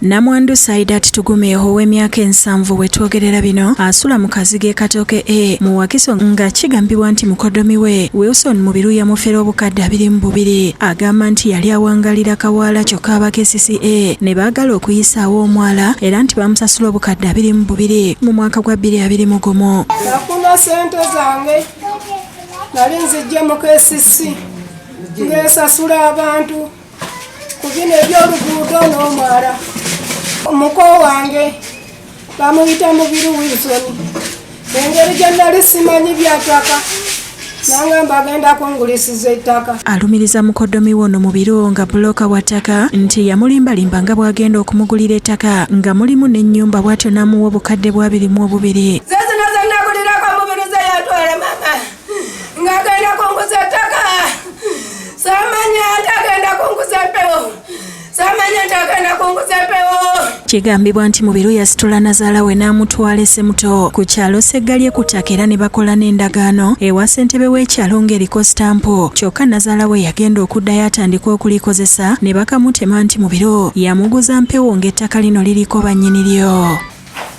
Namwandu Saidat Tugume ow'emyaka 70 we twogerera bino asula mu kazigo e Katooke A mu Wakiso nga kigambibwa nti mukoddomi we Wilson Mubiru yamufera obukadde 22. Agamba nti yali awangalira Kawaala kyokka aba KCCA ne baagala okuyisaawo omwala era nti bamusasula obukadde 22 mu mwaka gwa 2021. Nafuna ssente zange nali nzijje mu KCC ng'esasula abantu ku bino eby'oluguudo n'omwala. Omuko wange bamuyita Mubiru Wilson. Engeri gye nali simanyi bya ttaka, nangamba agenda kungulisiza ettaka. Alumiriza mukoddomi we ono Mubiru nga bbulooka wa ttaka nti yamulimbalimba nga bw'agenda okumugulira ettaka nga mulimu n'ennyumba, bw'atyo n'amuwa obukadde bwa 22. Ze zino ze nagulirako Mubiru ze yatwala mama ng'agenda kunguza ettaka. Samanya nti agenda kunguza empewo, samanya nti agenda kunguza empewo. Kigambibwa nti Mubiru yasitula nazaala we n'amutwala e Semuto ku kyalo Seggalye ku ttaka era ne bakola n'endagaano ewa ssentebe w'ekyalo ng'eriko sitampu, kyokka nazaala we yagenda okuddayo atandika okulikozesa ne bakamutema nti Mubiru yamuguza mpewo ng'ettaka lino liriko bannyini lyo.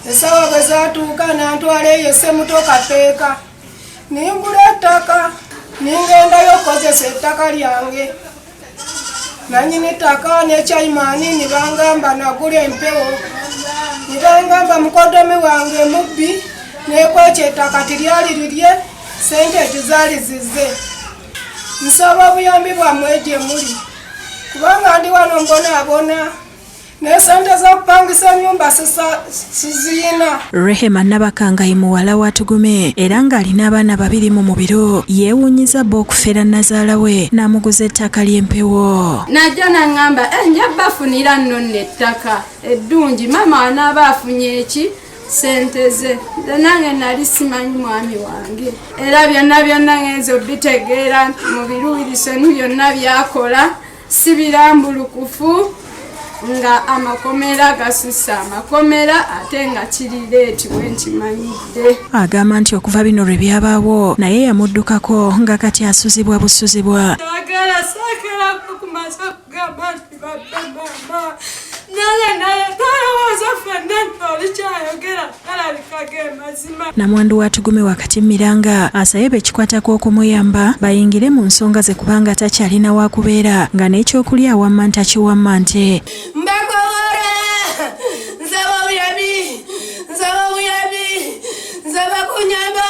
Essaawa bwe zaatuuka nantwala eyo Esemuto Kapeeka, ningula ettaka, ningendayo okukozesa ettaka lyange. Nanyini ttaka ne chairman nibangamba nagula empewo, nibangamba mukodomi wange mubbi, nekwekyo ettaka tiryali lirye, sente tizaali zize. Nsaba obuyambi bwammwe gye muli, kubanga ndi wano mbonaabona, nesente z'okupangisa ennyumba siziyina. Rehema Nabakangayi muwala wa Tugume era ng'alina abaana babiri mu Mubiru, yeewuunyiza bba okufera nazaala we n'amuguza ettaka ly'empewo. Najja naŋŋamba, "Eh, nja bafunira nno nno ettaka eddungi, maama anaaba afunye eki sente ze." Nze nange nali simanyi mwami wange, era byonna byonna ngenza obitegeera nti Mubiru Wilson byonna byakola si birambulukufu, nga amakomera gasusse amakomera, ate nga kirireeti bwe nkimanyidde. Agamba nti okuva bino lwe byabaawo naye yamuddukako nga kati asuzibwa busuzibwa. Saagala, saagalako kumasa kugamba nti babbe mama, naye naye tolowooza ffenna nti olikyayogera galabika ge mazima. Namwandu wa Tugume wakati Miranga asabye bekikwatako okumuyamba bayingire mu nsonga ze kubanga takyalina wakubeera nga n'ekyokulya awamma ntakiwamma nte. Mbakowora, nsaba obuyambi, nsaba obuyambi, nsaba kunyamba,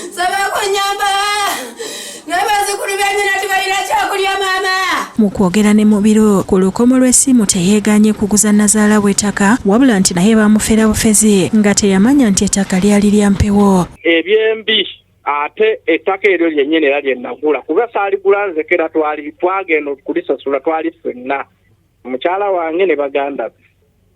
nsaba kunyamba, n'abazzukulu benyina tebalina kyakulya maama. Mu kwogera ne Mubiru ku lukomo lw'essimu, teyeeganye kuguza nazaala we ettaka, wabula nti naye baamufera bufezi nga teyamanya nti ettaka lyali lya mpewo. Ebyembi ate ettaka eryo lyennyini era lye nagula, kuba saaligula nzeka, era twali twagenda okulisasula twali ffenna, mukyala wange ne baganda be,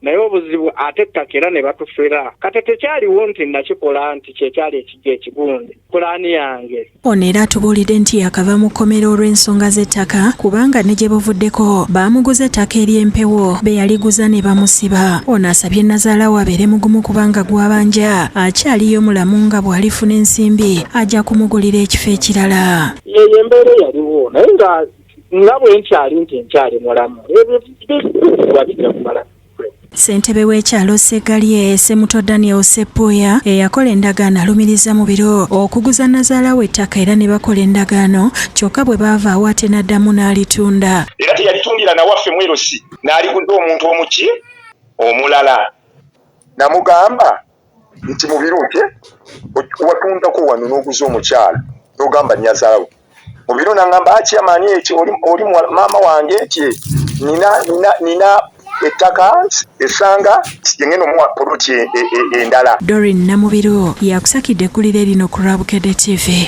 naye obuzibu ate ettaka era ne batufera. Kati tekyaliwo nti nakikola nti kyekyali ekijja ekigundi pulaani yange. Ono era atubuulidde nti yakava mu kkomera olw'ensonga z'ettaka, kubanga ne gye buvuddeko baamuguza ettaka ery'empewo be yaliguza ne bamusiba. Ono asabye nazaala we abeere mugumu kubanga gw'abanja akyaliyo mulamu, nga bw'alifuna ensimbi ajja kumugulira ekifo ekirala. Yeyo embeera eyaliwo, naye nga bwe nkyali nti nkyali mulamu, ebyo biggwa bijja kumala. Ssentebe w'ekyalo Segalye Semuto Daniel Seppuya eyakola endagaano alumiriza Mubiru okuguza nazaala we ettaka era ne bakola endagaano, kyokka bwe baavaawo ate n'addamu n'alitunda. Era teyalitundira nawaffe mwerosi, n'aliguza omuntu omuki omulala. Namugamba nti, "Mubiru, nti watundako wano n'oguza omukyala n'ogamba nyazaalawo." Mubiru nangamba, "Chairman, eki oli maama wange nti nina ettaka esanga yengenda omuwa poloti endala." Dorin Namubiru yakusakidde eggulire lino ku Lwabukedde TV.